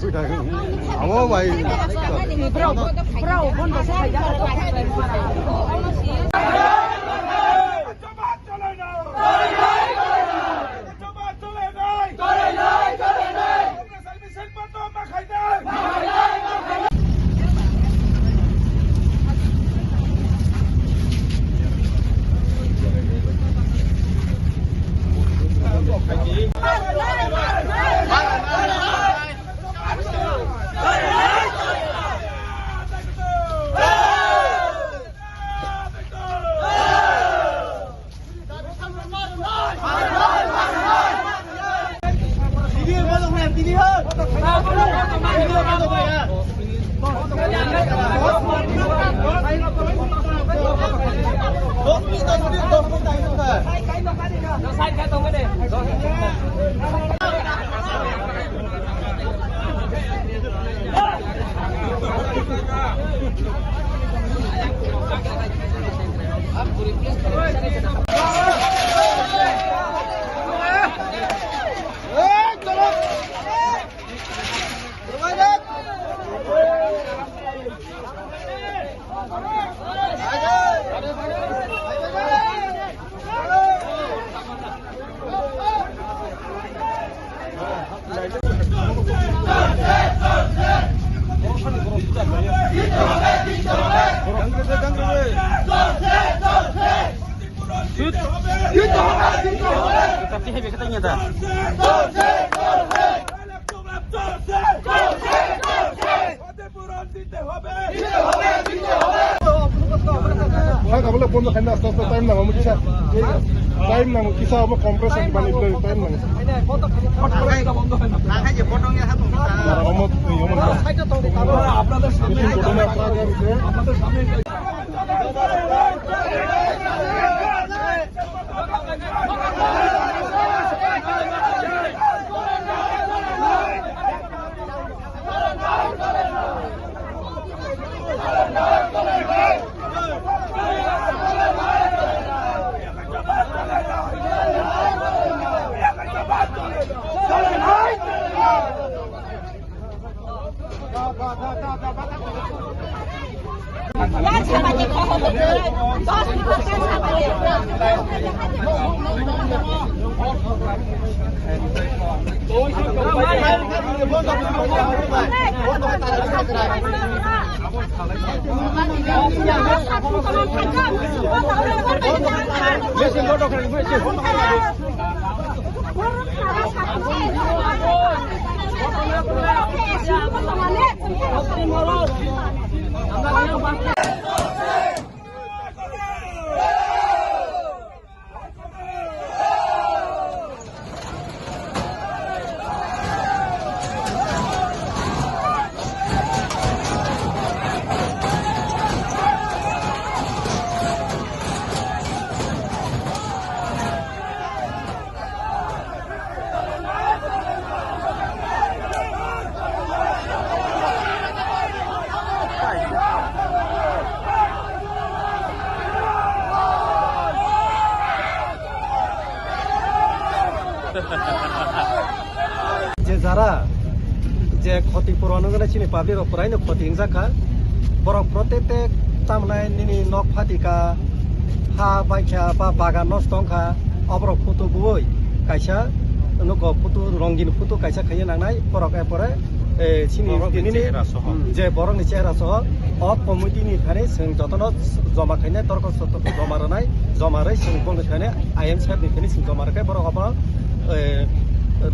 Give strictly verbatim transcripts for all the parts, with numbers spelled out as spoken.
Amo bai. Hai, kabel bondo khaina, aste aste time nango, kisa. Time nango, kisa abo compress bani time nango. Mara omo, omo na. Machine kotorma kha kha rikhe. Je jara je khoti puron wngkha chini public rok kwraino khoti wngjak kha. Borok protected tamnai nini nok phatika ha baikha ba bagan nosto wngkha. Oborok photo bui kaisa nuko photo rongin photo kaisa khaina nangnai borok, erpore, eh, chini borokni nini chehra soho. Hmm, je borokni chehra soho o committee ni thani chwng jotono joma khainai torko soto joma rwnai, joma rwi chwng bongni thani I M sir ni thani chwng joma rwkhe borok obo, eh,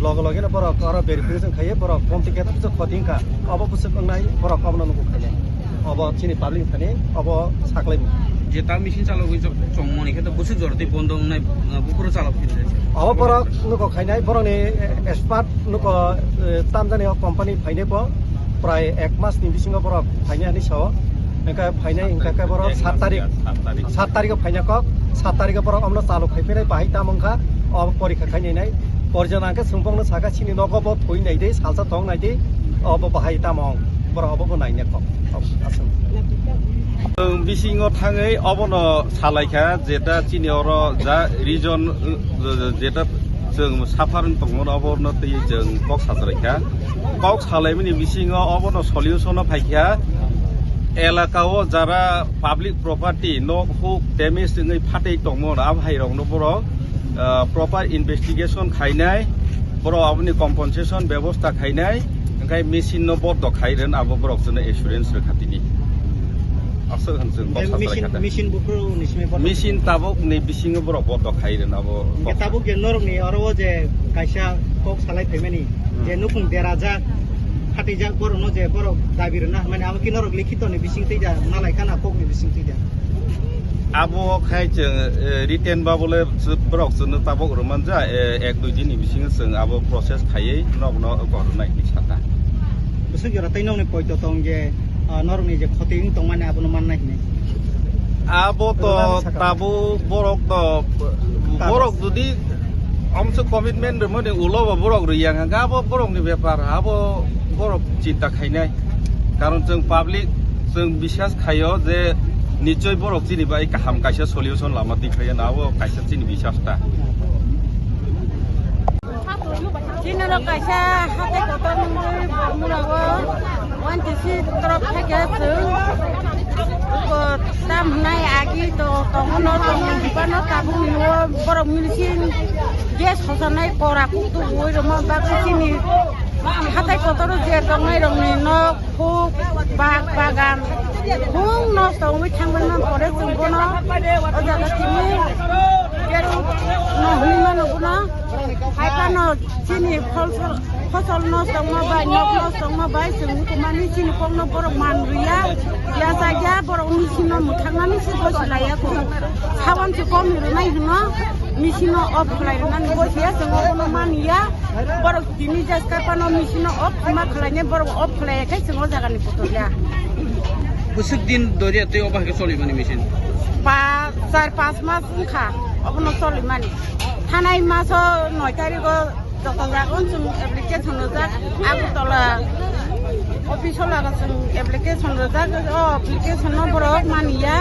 loge loge no borok oro verification khaiwi borok bomti khe khoti wngkha obo bwswk wngnai borok obono nugo khainai. Obo chini public thani obo saklaimung. Je ta machine chalogwi chok-, chongmani khe to bwswk jora tei bondo wngnai, uh, buphuru chalok philai se. Obo borok nugo khainai borokni, eh, expert nugo, eh, tamjani o company phainai bo prai ek mas ni bisingo borok phainai hinwi sao. Hingkhe phainai hingkha khe borok sat tarik, sat tarik o phaina kok, sat tarik o borok omono chalok khai philai bahai tamo wngkha o porikha khainai nai. Porjona hingkhe chwng bongno sakha chini nogo bo thoi nai de, salsa tong nai de, obo bahai tamo wng. Borok obo bo naina kok. Aswk. Chwng bisingo thangwi obono salaikha, jeta chini oro ja region, uh, jeta Chwng suffer wng tongmano, oborno twi chwng kok sacharai kha. Kok salaimani bisingo obono solution o phai kha. Elaka o jara public property, nok huk damage wngwi phatwi tongmano, abo hai rokno borok, ah, proper investigation khainai, borok aboni compensation bebosta khainai, hwnkhe machine no bordo khai rwna abo borok chwngno assurance rwkha tini. Aswk hwn chwng kok sacharai kha. Machine, machine buphuru ni simi bordo. Machine tabuk ni bisingo borok bordo khai rwna abo kok. Hwnkhe tabuk je norokni oro o je kaisa kok salai phaimani, hmm, je nukhung derajak, phatijak borokno je borok dabi rwna hwnmani abo ki norok likhito ni bising twi da, nalai khana kok ni bising twi da. Abo khai chwng, eh, written ba bole borok chwngno tabuk rwmanja, eh, ek dui din ni bisingo chwng abo process khaiwi nokno kok rwnai hinwi sakha. Bwswk jora tei nokni poito tong je, ah, norokni je khoti wng tongmani abono mannai hinwi. Abo to rwnani sakha. Tabuk borok to, borok jodi omswk commitment rwmani ulo bo borok rwya hwnkha, abo borokni bepar, abo borok chinta khainai. Karon chwng public, chwng biswas khaio je nichoi borok chini bai kaham kaisa solution lama tikhlaiya na, abo kaisa chini biswas ta. Chini rok kaisa hatai kotor nungwi Bormura-o one T C torop theke chwng tam hwnai agi to tongo no tongo bipano tabuk nungo borok machine gas hosanai kora kuk tubui rwma bagwi chini hatai kotoro je tongnai rokni nok huk bag bagan hung nosto wngwi thangbai man pore chwng bono o jaga tini kero no hwnwi mano bono hai phano chini phosol phosol nosto wngma bai nok nosto wngma bai chwng wngkha mani chini kokno borok man rwya yachakya borok machine no mwthangmani se gosi laiya kho sawan se kom rwnai hwno machine no off khlai rwnani gosi ya chwng bono man ya borok Tini jas karpano machine off ma khlainai borok off khlai khe chwng o jaga ni kotor ya. Bwswk din doriya tei obo hai khe choli mani machine? Pa char pas mas wngkha obono choli mani. Thanai maso noi tarikh o joto jaga o chwng application rwjak Agartala office o laga chwng application rwjak o application no borok mani ya.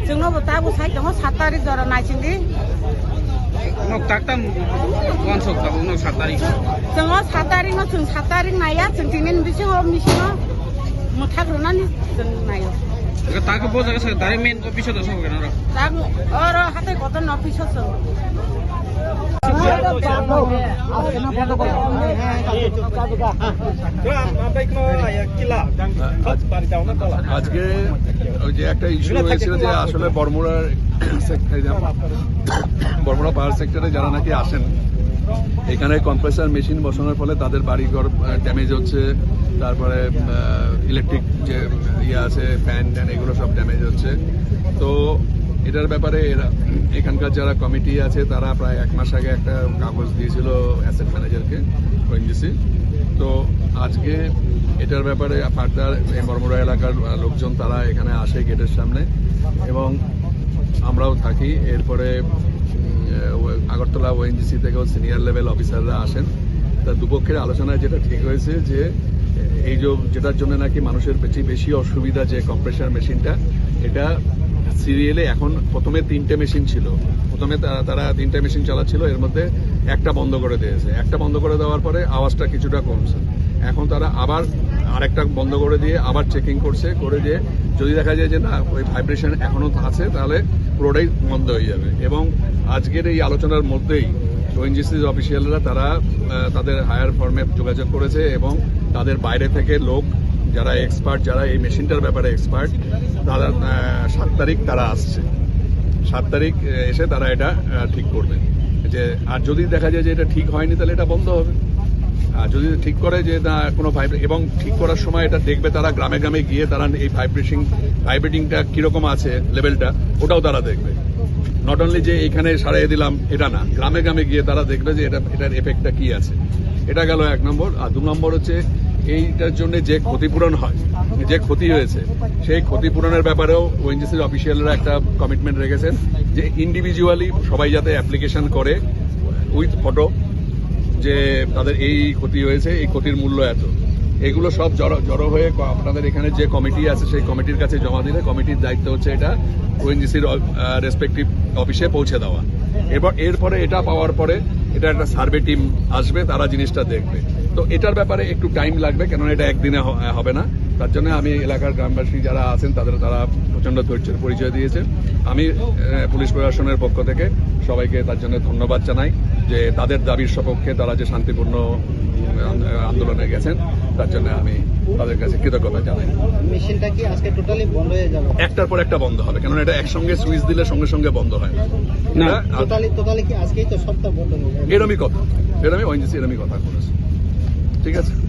Chwngno bo tabuk sai tongo sat tarik jora naisingdi. Nok taktam wansok tabuk nok sat tarik. Chwngo sat tarik no chwng sat tarik naiya chwng tini bisingo misingo mwthak rwnani chwng naio. Ega tak bo jaga sa direct main office o dosa hoga naro. Tak oro hatai kotor no office o chwng. আজকে ওই যে একটা ইস্যু হয়েছিল যে আসলে বড়মুড়ার সেক্টরে, বড়মুড়া পাহাড় সেক্টরে যারা নাকি আসেন, এখানে কম্প্রেসার মেশিন বসানোর ফলে তাদের বাড়িঘর ড্যামেজ হচ্ছে, তারপরে ইলেকট্রিক যে ইয়ে আছে, ফ্যান ট্যান, এগুলো সব ড্যামেজ হচ্ছে। তো এটার ব্যাপারে এরা, এখানকার যারা কমিটি আছে, তারা প্রায় এক মাস আগে একটা কাগজ দিয়েছিল অ্যাসেট ম্যানেজারকে, ওএনজিসি। তো আজকে এটার ব্যাপারে ফার্দার এই বড়মুড়া এলাকার, আহ, লোকজন তারা এখানে আসে গেটের সামনে এবং আমরাও থাকি। এরপরে, উম, আহ, আগরতলা ওএনজিসি থেকেও সিনিয়র লেভেল অফিসাররা আসেন। তা দুপক্ষের আলোচনায় যেটা ঠিক হয়েছে যে এই যে, যেটার জন্য নাকি মানুষের বেশি, বেশি অসুবিধা যে কম্প্রেসার মেশিনটা, এটা সিরিয়ালে এখন প্রথমে তিনটে মেশিন ছিল, প্রথমে তা-, তারা তিনটে মেশিন চালাচ্ছিল, এর মধ্যে একটা বন্ধ করে দিয়েছে। একটা বন্ধ করে দেওয়ার পরে আওয়াজটা কিছুটা কমছে। এখন তারা আবার আরেকটা বন্ধ করে দিয়ে আবার চেকিং করছে, করে দিয়ে যদি দেখা যায় যে না, ওই ভাইব্রেশন এখনো আছে, তাহলে পুরোটাই বন্ধ হয়ে যাবে। এবং আজকের এই আলোচনার মধ্যেই ওএনজিসির অফিসিয়ালরা তারা, আহ, তাদের হায়ার ফার্মে যোগাযোগ করেছে এবং তাদের বাইরে থেকে লোক, যারা এক্সপার্ট, যারা এই মেশিনটার ব্যাপারে এক্সপার্ট, তারা, আহ, সাত তারিখ তারা আসছে। সাত তারিখ, আহ, এসে তারা এটা, আহ, ঠিক করবে। যে, আর যদি দেখা যায় যে এটা ঠিক হয়নি, তাহলে এটা বন্ধ হবে। আর যদি ঠিক করে যে না, কোনো ভাইব্রে-, এবং ঠিক করার সময় এটা দেখবে তারা গ্রামে গ্রামে গিয়ে তারা এই ভাইব্রেশন, ভাইব্রেটিংটা কীরকম আছে, লেভেলটা, ওটাও তারা দেখবে। নট অনলি যে এখানে সারাই দিলাম, এটা না, গ্রামে গ্রামে গিয়ে তারা দেখবে যে এটা, এটার এফেক্টটা কী আছে। এটা গেল এক নম্বর। আর দু নম্বর হচ্ছে এইটার জন্য যে ক্ষতিপূরণ হয়, যে ক্ষতি হয়েছে, সেই ক্ষতিপূরণের ব্যাপারেও ওএনজিসির অফিসিয়ালরা একটা কমিটমেন্ট রেখেছেন যে ইন্ডিভিজুয়ালি সবাই যাতে অ্যাপ্লিকেশন করে উইথ ফটো, যে তাদের এই ক্ষতি হয়েছে, এই ক্ষতির মূল্য এত। এগুলো সব জড়ো, জড়ো হয়ে ক-, আপনাদের এখানে যে কমিটি আছে, সেই কমিটির কাছে জমা দিলে কমিটির দায়িত্ব হচ্ছে এটা ওএনজিসির অ-, আহ, রেসপেক্টিভ অফিসে পৌঁছে দেওয়া। এবার এরপরে এটা পাওয়ার পরে একটা সার্ভে টিম আসবে, তারা জিনিসটা দেখবে। তো এটার ব্যাপারে একটু টাইম লাগবে, কেননা এটা একদিনে হ- হবে না। তার জন্য আমি এলাকার গ্রামবাসী যারা আছেন, তাদের, তারা প্রচণ্ড ধৈর্যের পরিচয় দিয়েছে। আমি আহ, পুলিশ প্রশাসনের পক্ষ থেকে সবাইকে তার জন্য ধন্যবাদ জানাই, যে তাদের দাবির সপক্ষে তারা যে শান্তিপূর্ণ উম, আন- আন্দোলনে গেছেন, তার জন্য আমি তাদের কাছে কৃতজ্ঞতা জানাই। মেশিনটা কি আজকে টোটালি বন্ধ হয়ে যাবে? একটার পর একটা বন্ধ হবে, কেননা এটা একসঙ্গে সুইচ দিলে সঙ্গে সঙ্গে বন্ধ হয় না। না। এটা আ- টোটালি টোটালি কি আজকেই তো সবটা বন্ধ হয়ে যাবে? এরমই কথা, এরমই ওএনজিসি এরমই কথা বলেছে। ঠিক আছে।